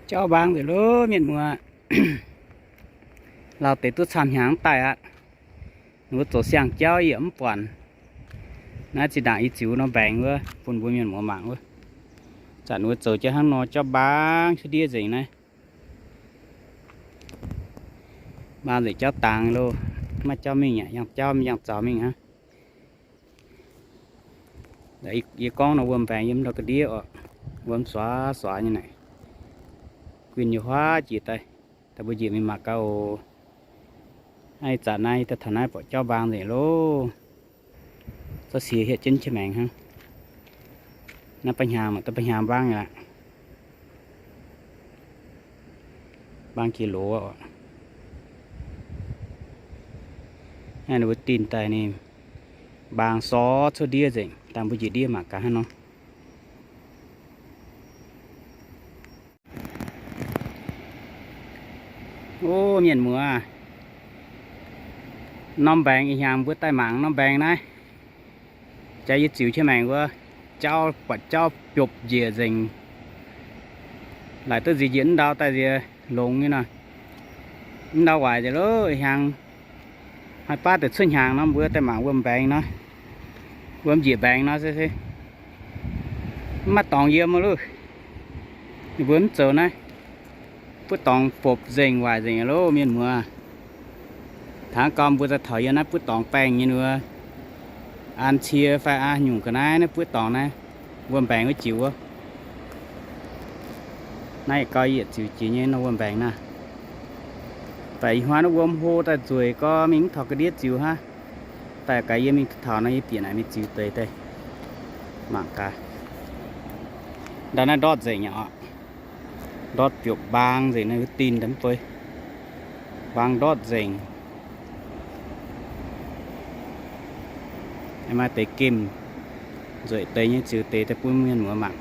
Jauv mbaang nzengc loh mienh muoz. Lauh deix duqv camv hnyangx mv daaih aqv. Ninh mbuo zoux siang-jauv yie yaac mv buatc. Naaiv zinh ndaangc yie ziux norm mbaengx wuov bun mbuo mienh muoz mangc wuov. Zanc ninh mbuo zoux jienv hnangv nor, jauv mbaang cuotv ndiev nzengc naaiv. Mbaang nzengc jauv dangx loh. Maiv jauv mingh aqv, yangh jauv yangh zaux mingh aqv. Yie gorngv nor wuom mbaengx yiem ndau ga'ndiev oc, wuom suax suax nyei naaic. Guinh nyei huaav jiex daaih, daaih mbuo njiec mingh mangc gaax oc. Naaiv zanc naaiv daaih taux naaiv buatc jauv mbaang nzengc loh. Zorqv siex hietv jienv qiex maengx hnangv. Naaiv ba'hnyangx, da'ba'hnyangx mbaang aqv. Mbaang jiex loz oc. Naaiv ninh mbuo dinh daaih ninh mbaang sorv cuotv ndiev nzengc, dangh mbuo njiec ndiev mangc gaax hnangv nor. O mienh muoz, norm mbaengx ih hnyangx mbuo daaih mangc norm mbaengx naaiv. Jaax yie ziux qiex maengx wuov, jauv buatc jauv biopv njiec nzengc. Laaic duqv nziex njiec mv ndau daaih nziex longx nyei nor. Mv ndau waaic nzengc loh ih hnyangx. Haih baav deix cuotv hnyangx nor mbuo daaih mangc wuom mbaengx nor, wuom njiec mbaengx nor se se. Mv maaih dorngx yiem loh. Ninh mbuo mv zoux naaiv, buov dorngx bopc nzengc waaic nzengc loh mienh muoz. Tangv gau mbuo daaih taux yiem naaiv buov dorngx baengh nyei wuov, an cie fai an nyungc ga'naaiv naaiv buov dorngx naaiv, wuom mbaengx wuov jiex wuov. Naaiv gau yietc ziux jiex nyei nor wuom mbaengx naaiv. Baac ih hnoi naaiv wuom hlo daaih nzueic gau mingh mv taux ga'ndiev ziux hnangv. Daaih gaax yie mingh taux nor yie bieqc naaic mingh ziux deix daaih mangc gaax. Ndau naaiv ndortv nzengc nyei oc. Ndortv biopc mbaang nzengc naaiv, dinh daaih mv baac mbaang ndortv nzengc. Maaih deix gemh nzueic deix nyei ziux deix daaih bun mienh muoz mangc.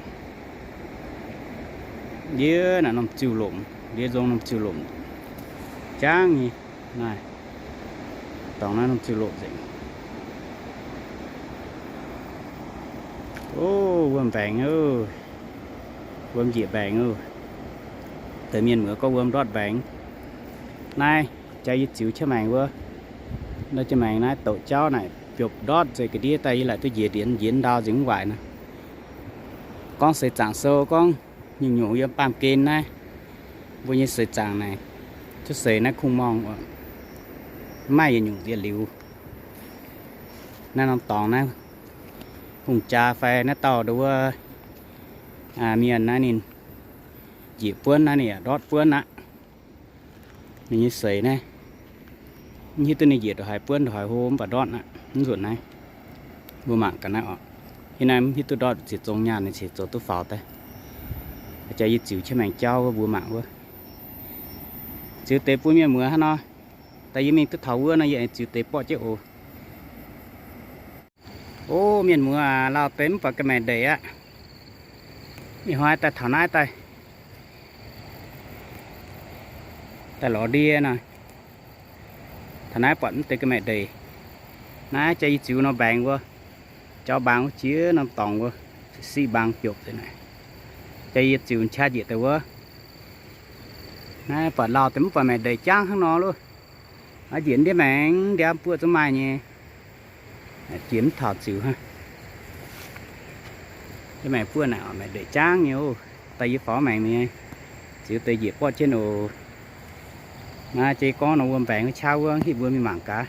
Ndiev naaic norm ziuh lomc, ndiev nzong norm ziuh lomc jangv nyei. Naaiv dorngx naaiv norm ziuh lomc nzengc. O, wuom mbaengx oc. Wuom njiec mbaengx oc. Deix mienh muoz gorngv wuom ndortv mbaengx. Naaiv jaax yie ziux qiex maengx wuov, ndortv qiex maengx naaiv douc jauv naaic biopv ndortv nzengc ga'ndiev daaih yie laaic duqv njiec ndienx njiec ndau nzengc mv waaic nor. Gorngv seix zaangc sou gorngv nyungc-nyungc yiem baamh gen naaiv, mbuo nyei seix zaangc naaic, cuotv seix naaiv kungx-morngh, mv maaih yietc nyungc yietc liuz. Naaiv norm dorngx naaiv, hungh jaa fai naaiv dauh nduov wuov mienh naaiv ninh njiec buonv naaiv ninh yaac ndortv buonv aqv. Ninh nyei seix naaiv, mv hiuv duqv ninh njiec ndongc haaix buonv ndongc haaix hlo mv baac ndortv aqv. Mv nzunc naaiv, mbuo mangc gaax naaiv oc. Yie naaiv mv hiuv duqv ndortv ziepc zong nyaanh ninh ziouc zoux duqv faaux daaih. Jaax yie ziux qiex maengx jauv wuov mbuo mangc wuov. Ziux deix bun mienh muoz hnangv nor. Daaih yie mingh duqv taux wuov nor yie aengx ziux deix borqv jienv oc. O mienh muoz, lauh deix mv buatc ga'maeqc ndeic aqv. Ih hnoi daaih taux naaiv daaih, daaih lorz ndie nor, taux naaiv buatc mv deix ga'maeqc ndeic. Naaiv jaax yie ziux norm mbaengx wuov, jauv mbaang wuov jiex norm dorngx wuov, siqv mbaang biopv nzengc naaic. Jaax yie ziux qaqv njiec daaih wuov. Naaiv buatc lauh deix mv buatc maengc ndeic jangv hnangv nor loh. Njiec ndiev maengx ndiav buoqv zungv maaih nyei. Jiex mv taux ziux hnangv. Ndiev maengx buoqv naaic maengc ndeic jangv nyei oc. Daaih yie faaux maengx nyei, ziux deix njiec borqv jienv oc. Naaiv jiex gorngv nor wuom mbaengx wuov qaqv wuov, hitv mbuo mingh mangc gaax.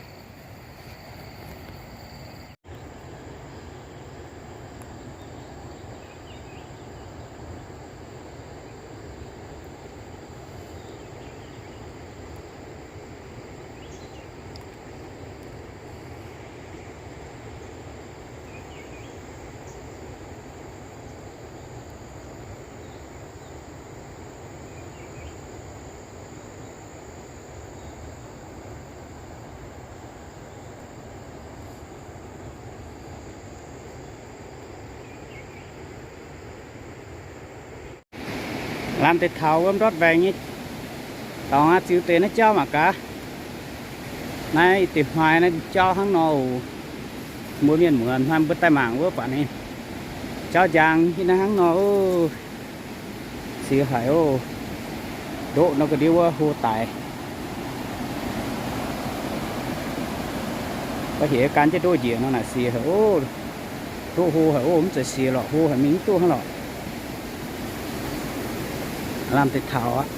Lamh deix taux wuom ndortv mbaengx nyei dorngx aqv, ziux deix naaiv jauv mangc gaax. Naaiv ih deix hmai naaiv jauv hnangv nor oc. Mbuo mienh muoz hnoi mbuo daaih mangc wuov baac ninh jauv njang hitv naaiv hnangv nor oc. Siou haic oc. Ndoqv nor ga'ndiev wuov hlo daic. Mv heuc gan jienv ndoqv njiec nor naaic siex haic oc. Ndoqv hlo haic oc, mv zeiz siex lorqc, hlo haic mingh mv duqv hnangv lorqc. Lamh deix taux aqv.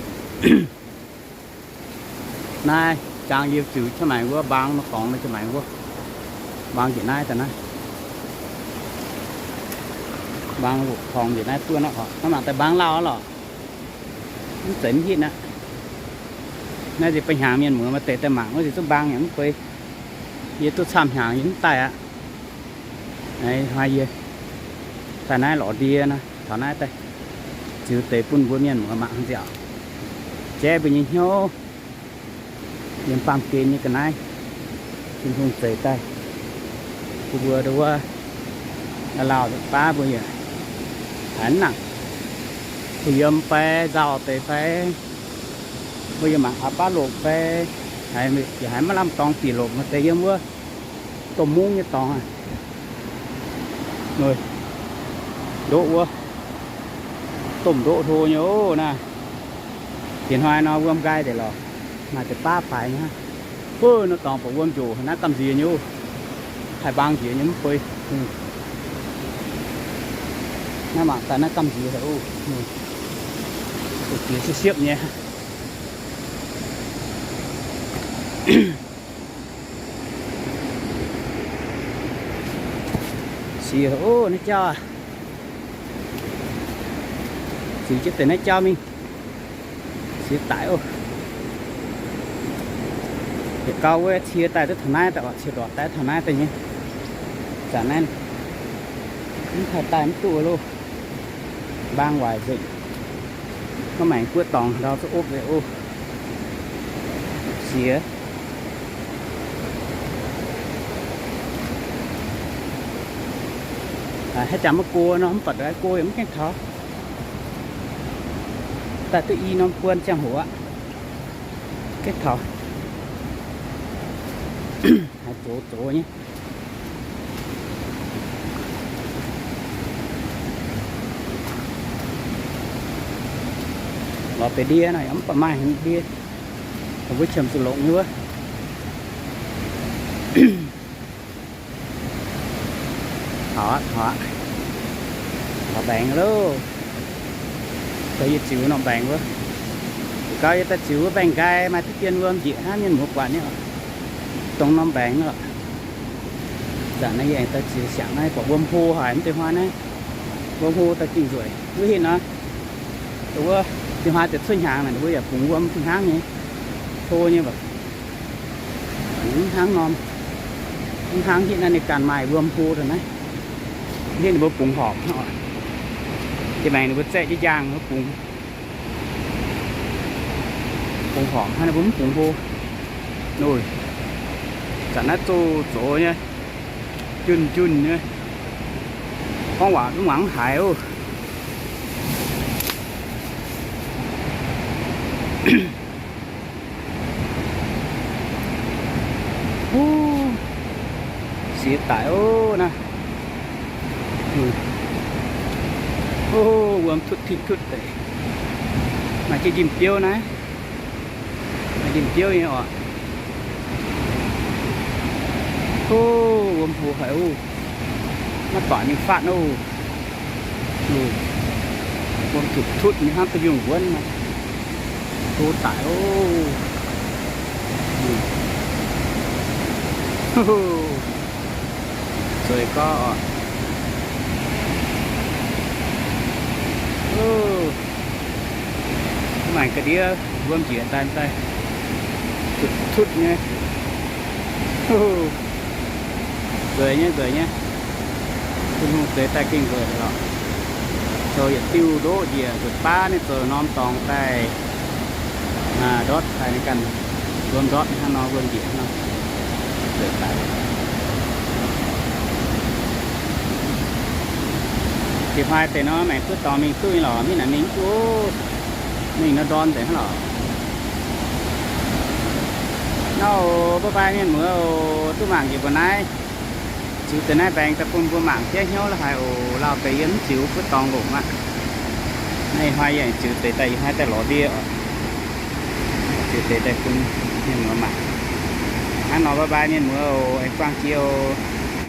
Naaiv jangx yie ziux jienv maengx wuov mbaang nor dorngx nor jienv maengx wuov. Mbaang njiec naaiv daaih naaiv. Mbaang loc torngx njiec naaiv buov naaiv oc. Naaiv mangc daaih mbaang lauh lorqc. Mv zeiz mv hitv aqv. Naaiv nziex ba'hnyangx mienh muoz maaih deix daaih mangc wuov nziex duqv mbaang yaac mv fei. Yie duqv camv hnyangx yie mv daaih aqv. Hnoi yie daaih naaiv lorz ndie nor, taux naaiv daaih ziux deix bun mbuo mienh muoz mangc nziaauc, jaiv mbuo nyei hnyouv yiem baamh gen nyei ga'naaiv. Tin-Hungh zeix daaih bun mbuo wuov, lauh lauh baav mbuo yaac haiz mv nangc. Mbuo yiem fai nzauh deix fai, mbuo yiem mangc aav baav lopc fai, haiz yaac haiz maiv lamh dorngx bieqc lopc maaih deix yiem wuov domh mungv nyei dorngx aqv. Ndoqv wuov, domh ndoqv hlo nyei oc naaiv. Diex hnoi nor wuom nqaai deix lorqc, maaih deix baav faix nyei hnangv. Wuov nor dorngx buatc wuom njoc naaiv gamh nziex nyei oc. Haih mbaang nziex nyei mv fei. Naaiv mangc daaih naaiv gamh nziex haic oc. Jiex siepv-siepv nyei. Siex oc, naaiv jauv aac. Ziux jienv deix naaiv jauv mingh. Siex daic oc. Yietc gau wuov cie daaih duqv taux naaiv daaih oc, cie ndorqc daaih taux naaiv daaih nyei. Zanc naaiv mv haih daaih mv duqv loh. Mbaang waaic nzengc. Maiv maengx buov dorngx ndau zuqv opv nzengc oc. Siex. Haaix jangx maiv go nor mv baac ndongc go yaac mv gaengh taux. Daaih duqv i norm buon ziangh hoc aqv. Gaengh taux. Haaix zoux zoux nyei. Lorz deix ndie nor yaac mv baac maaih haaix ndie, mbuo qiemx zuqc longc nyei wuov. Taux aqv, taux aqv. Taux mbaengx loh. Gauh yie ziux norm mbaengx wuov. Gauh yie daaih ziux wuov mbaengx nqaai maaih diqv dien wuom njiec hnangv, mienh muoz buatc nyei oc. Dongh norm mbaengx oc. Zanc naaiv yie aengx daaih ziux siangx naaiv buatc wuom hlo haic mv deix hnoi naaiv. Wuom hlo daaih gengh nzueic. Wuov hitv nor, wuov deix hnoi deix cuotv hnyangx naaic, ninh mbuo yaac bungx wuom fih hnangv nyei. Hlo nyei mv baac mv hnangv norm, mv hnangv hitv naaiv ninh ganh maaih wuom hlo daaih naaiv. Hitv ninh mbuo bungx horpc hnangv oc. Jiex maengx ninh mbuo zaeqv jienv njaangh ninh mbuo bungx, bungx horpc hnangv, ninh mbuo mv bungx hlo. Noic, zanc naaiv zoux zoux nyei, junh junh nyei, gorngv waac mv muangx mv haiz oc. Siex daic oc naaiv. Wuom tutv tin tutv deix. Maaih jienv njimv biouv naaiv. Maaih njimv biouv nyei oc. Wuom hlo haic oc. Maiv doic mingh fatv oc. Wuom tutv tutv nyei hnangv da'nyungc wuonv nor. Hlo daic oc. Zueiz gorx oc. Mv maanc ga'ndiev wuom njiec daaih daaih, tutv tutv nyei. Nzueic nyei, nzueic nyei. Tin-Hungh zeix daaih gengh nzueic lorqc. Zoux yietc diuh ndoqv njiec nzueic baav, ninh zoux norm dorngx daaih ndortv daaih ninh ganh wuom ndortv hnangv nor, wuom njiec hnangv nor. Nzueic daic. Diex hnoi deix nor maengx duqv dorngx mingh duqv nyei lorqc, mingh naaic mingh duqv, mingh nor ndorm nzengc hnangv lorqc. Nor oc, bye bye mienh muoz oc, duqv mangc njiec mbuo naaiv. Ziux deix naaiv mbaengx daaih bun mbuo mangc jaiv hnyouv la'haic oc. Lauh deix yie mv ziux buov dorngx longc aqv. Naaiv ih hnoi yie aengx ziux deix daaih, ih hnoi daaih lorz ndie oc. Deix daaih bun mienh muoz mangc. Hnangv nor, bye bye mienh muoz oc, aengx buangh jiex oc.